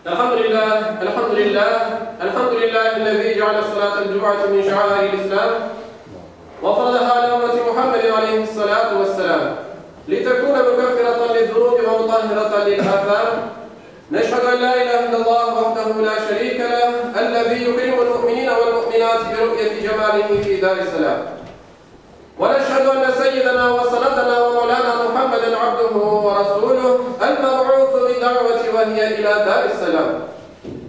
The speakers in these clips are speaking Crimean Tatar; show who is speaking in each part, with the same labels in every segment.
Speaker 1: الحمد لله الحمد لله الحمد لله الذي جعل صلاة الجمعة من شعائر الإسلام وفرضها على أمة محمد عليه الصلاة والسلام لتكون مكفرة للذنوب ومطهرة للآثام نشهد أن لا إله إلا الله وحده لا شريك له الذي يكرم المؤمنين والمؤمنات برؤية جماله في دار السلام ونشهد أن سيدنا وسندنا ومولانا محمدا عبده ورسوله المبعوث بالدعوة وهي إلى دار السلام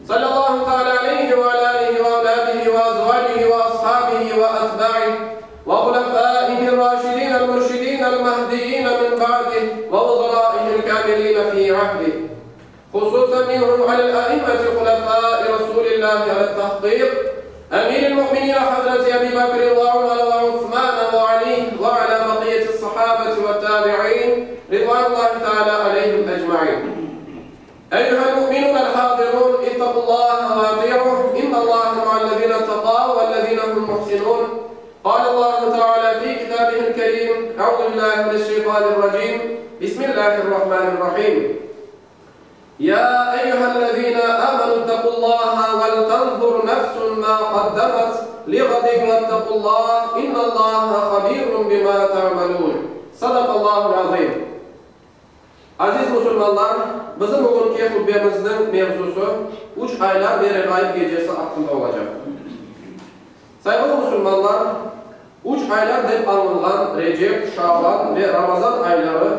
Speaker 1: صلى الله تعالى عليه وعلى آله وأولاده وأزواجه وأصحابه وأتباعه وخلفائه الراشدين المرشدين المهديين من بعده ووزرائه الكاملين في عهده خصوصا منهم على الأئمة خلفاء رسول الله على التحقيق أمير المؤمنين حضرة أبي بكر وعمر وعثمان وعلي وعلى بقية الصحابة والتابعين رضوان الله تعالى عليهم أجمعين أيها المؤمنون الحاضرون اتقوا الله وأطيعوه إن الله مع الذين اتقوا والذين هم محسنون قال الله تعالى في كتابه الكريم أعوذ بالله من الشيطان الرجيم بسم الله الرحمن الرحيم يا أيها الذين آمنوا اتقوا الله ولتنظر نفس ما قدمت لغد واتقوا الله إن الله خبير بما تعملون صدق الله العظيم Aziz musulmanlar, bizim bugünki hutbemizniñ mevzusı Üç aylar ve Reğaib gecesi aqqında olacaq. Sayğılı musulmanlar, üç aylar dep añılğan Recep, Şaban ve Ramazan ayları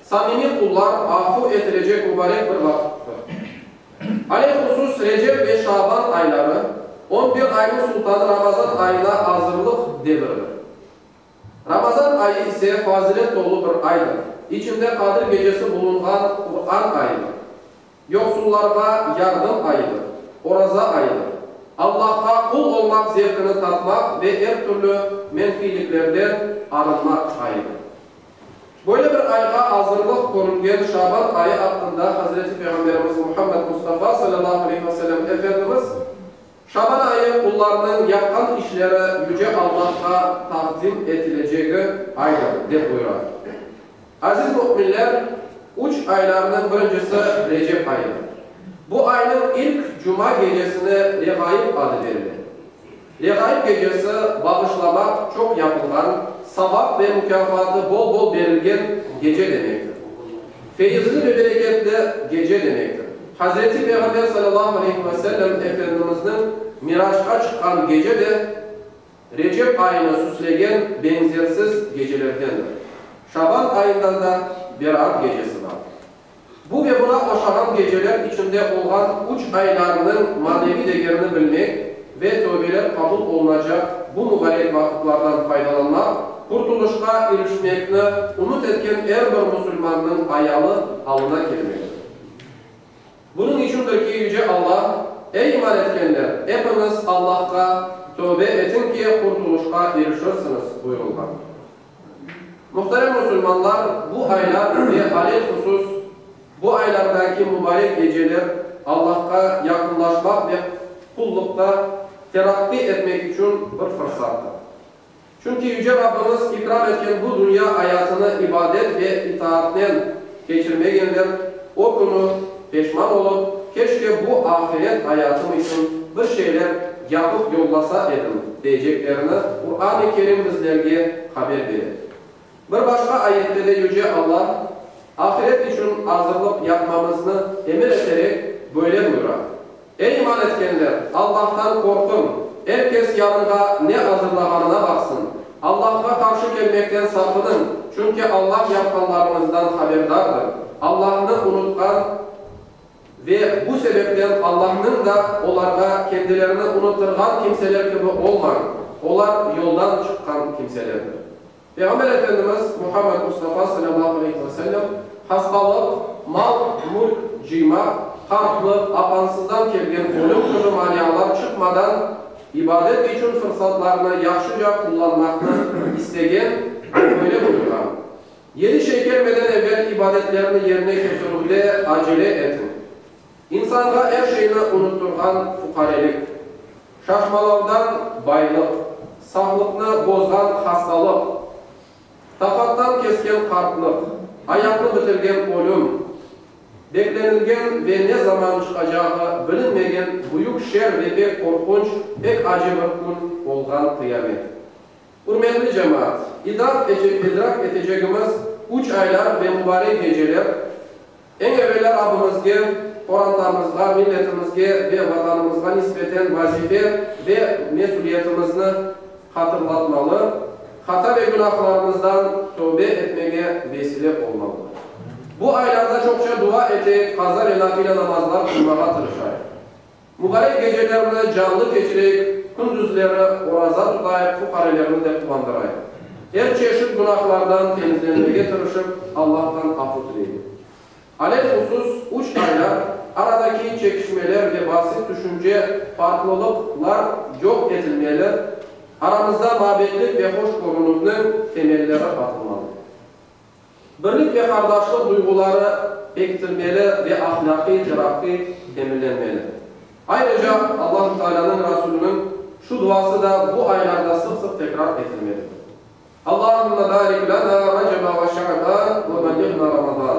Speaker 1: samimiy qullar afu etilecek mubarek bir vaqıttır. Aleyhusus Recep ve Şaban ayları, on bir aynıñ sultanı Ramazan ayına azırlıq deviridir. Ramazan ayı ise fazilet tolu bir aydır. İçinde Qadir gecesi bulunğan Quran ayıdır. Yoqsullarğa yardım ayıdır. Oraza ayıdır. Allahqa qul olmaq zevqini tatmaq ve er türlü menfiyliklerden arınmaq ayıdır. Böyle bir ayğa azırlıq körülgen Şaban ayı aqqında Hazreti Peyğamberimiz Muhammed Mustafa salâllahu aleyhi ve sellem Efendimiz, Şaban ayı qullarnıñ yapqan işleri Yüce Allahqa taqdim etilecegi aydır, dep buyura. Aziz müminler, üç aylarnıñ birincisi Recep ayıdır. Bu aynıñ ilk cuma gecesine Reğaib adı berile. Reğaib gecesi bağışlamaq çoq yapılğan, savap ve mukâfatı bol-bol berilgen gece demektir. Feyizli ve bereketli gece demektir. Hazreti Peyğamber salâllahu aleyhi ve sellem Efendimizniñ Miracqa çıqqan gece de Recep ayını süslegen beñzersiz gecelerdendir. Şaban ayında da Beraat gecesi bar. Bu ve buna oşağan geceler içinde olğan üç aylarnıñ maneviy degerini bilmek ve tövbeler qabul olunacaq bu mubarek vaqıtlardan faydalanmaq, qurtulışqa irişmekni ümüt etken er bir musulmannıñ ayalı alına kelmektir. Bunıñ içündir ki, Yüce Alla, Ey iman etkenler, epiñiz Allahqa tövbe etiñ ki, qurtulışqa irişirsiñiz, buyurılğan. Muhterem musulmanlar, bu aylar ve alelhusus bu aylardaki mubarek geceler Allahqa yaqınlaşmaq ve qulluqta teraqqiy etmek içün bir fırsattır. Çünki Yüce Rabbimiz ikram etken bu dünya ayatını ibadet ve itaatnen keçirmegenler o künü peşman olıp, keşke bu ahiret ayatım içün bir şeyler yapıp yollasa edim, deyceklerini Quran-ı Kerim bizlerge haber bere. Bir başqa ayette de Yüce Allah, ahiret içün azırlıq yapmamıznı emir eterek, böyle buyura, Ey iman etkenler, Allahtan qorquñ, er kes yarınğa ne azırlağanına baqsın. Allahqa qarşı kelmekten saqınıñ, çünki Allah yapqanlarıñızdan haberdardır. Allahnı unutqan ve bu sebepten Allahnıñ da olarğa kendilerini unuttırğan kimseler kibi olmañ, olar yoldan çıqqan kimselerdir. Peyğamber Efendimiz Muhammed Mustafa salâllahu aleyhi ve sellem hastalıq, mal, mülk cıymaq, qartlıq, apansızdan kelgen ölüm kibi manialar çıqmadan ibadet içün fırsatlarnı yahşıca qullanmaqnı istegen ve böyle buyurğan, Yedi şey kelmeden evel ibadetlerni yerine ketirüvde acele etiñ. İnsanğa er şeyni unuttırğan fuqarelik, şaşmalavdan baylıq, sağlıqnı bozğan hastalıq, taqattan kesken qartlıq, ayaqnı bitirgen ölüm. Beklenilgen ve ne zaman çıqacağı bilinmegen büyük şer ve pek qorqunç, pek acı bir kün olğan qıyamet. Ürmetli cemaat, idrak idrak etecegimiz üç aylar ve mubarek geceler, eñ evelâ Rabbimizge, qorantamızğa, milletimizge ve Vatanımızğa nisbeten vazife ve mesüliyetimizni hatırlatmalı, hata ve günahlarımızdan tövbe etmege vesile olmalıdır. Bu aylarda çoqça dua eteyik, qaza ve nafile namazlar qılmağa tırışayıq. Mubarek gecelerni canlı keçireyik, kündüzleri oraza tutayıq, fuqarelerni de quvandırayıq. Er çeşit günahlardan temizlenmege tırışıp, Allahtan afu tileyik. Alelhusus, üç aylar aradaki çekişmeler ve basit tüşünce farqlılıqlar yoq etilmeli, aramızda mabetlik ve hoş körünüvniñ temelleri atılmalı. Birlik ve qardaşlıq duyğuları pekitilmeli ve ahlâqiy teraqqi teminlenmeli. Ayrıca, Allahu Taalânıñ Rasulünıñ şu duası da bu aylarda sıq-sıq tekrar etilmelidir. Allahümme barik lana Recebe ve Şa'ban ve belliğna Ramazan.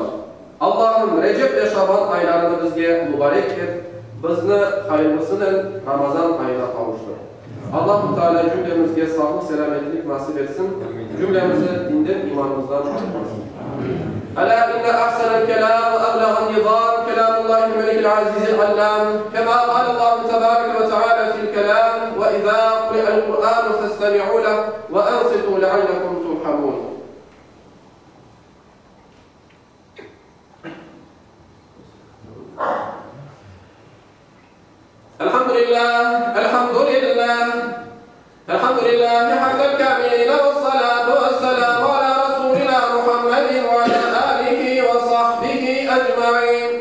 Speaker 1: Allahım, Recep ve Şaban aylarını bizge mubarek et, bizni hayırlısınen Ramazan ayına qavuştır. Allahu Teala cümlemizge sağlıq-selâmetlik nasip etsin, cümlemizi dinden, imanımızdan ayırmasın. Alâ inne ahsenel kelâm ve eblağen nizâm kelâmullâhil melikil azizil allâm, kemâ kâlellâhu tebâreke ve teâlâ fil kelâm, ve izâ kuri'el Kur'ânu festemi'û leh ve ansitû leallekum turhamûn. Elhamdülillah, elhamdülillah, elhamdülillahi hamdel kâmilîne vessalâtu vesselâmu alâ rasûlinâ Muhammedin ve alâ âlihi ve sahbihi ecmaîn.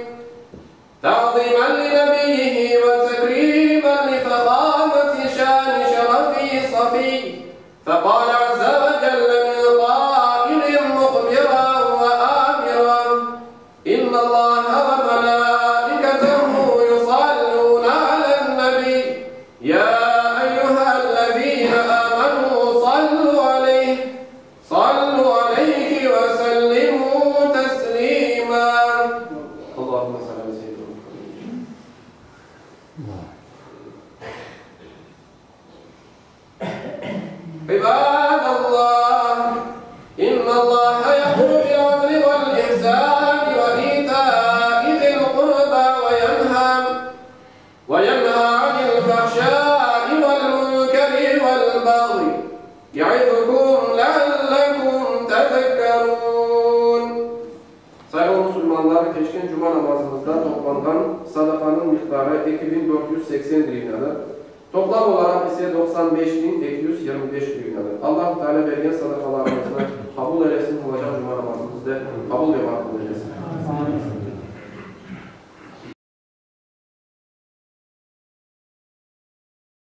Speaker 1: Ta'zîmen li nebiyyihi ve tekrîmen li fehâmeti şâni şerefi safî. Feqâle azze ve celle min qâilin muhbiran ve âmiran, İnnallâhe ve melâiketehu yusallûne alen-nebiy, yâ eyyühellezîne âmenû sallû aleyh, sallû aleyhi ve sellimû teslîmâ. Allahümme salli alâ seyyidinâ Muhammed. İbadallah, İnnallâhe ye'muru bil-adli vel-ihsâni ve itâi zil-qurbâ ve yenhâ ve yenhâ anil-fahşâi vel-münkeri vel-bağyi ya'izukum leallekum tezekkerûn. Sayğılı musulmanlar, keçken cuma namazımızda toplanğan sadaqanıñ miqdarı 2480 grivnadır. Toplam olaraq ise 95 225 grivnadır. Allahu Teala bergen sadaqalarımıznı qabul eylesin, olacaq cuma namazımız de qabul ve maqbul olsun.